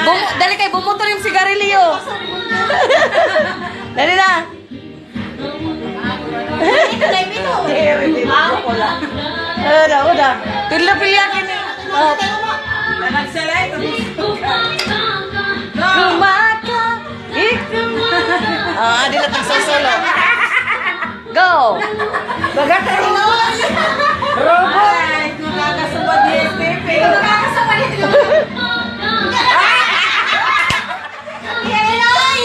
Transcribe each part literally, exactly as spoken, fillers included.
Bumu-, dali kay bumuto na im sigarilyo. Dali na. Ito na, ito. Diri, diri, wala. Wala, wala. Pilya, pilya, kini. Oh. Nagsalay, tapos. Kumaka, ikaw. Ah, dili na pagsusulo. Go! Baga tayo. Robot! Ay, nakakasubad ni Stephen. Nakakasubad ni Stephen. Ay, ay, ay.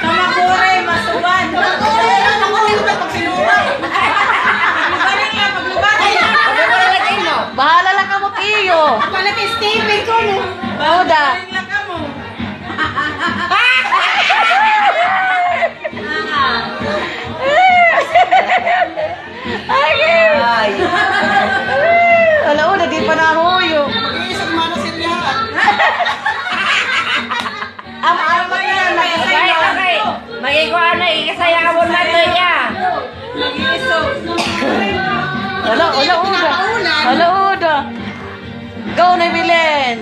Kamakuri, masubad. Kamakuri, masubad. Paglubarin la, paglubarin la. Bahala la kamo, tiyo. Wala kay Stephen ko, no? Oda. Paglubarin la kamo. Ay. Ala, Oda, di pa nahuyo. Mag-iisog, mano, sila. Am, am, Mag-ikuha na, ikasayawon na to iya. Mag-iisog. Ala, ala, Oda. Ala, Oda. Go na, Belen.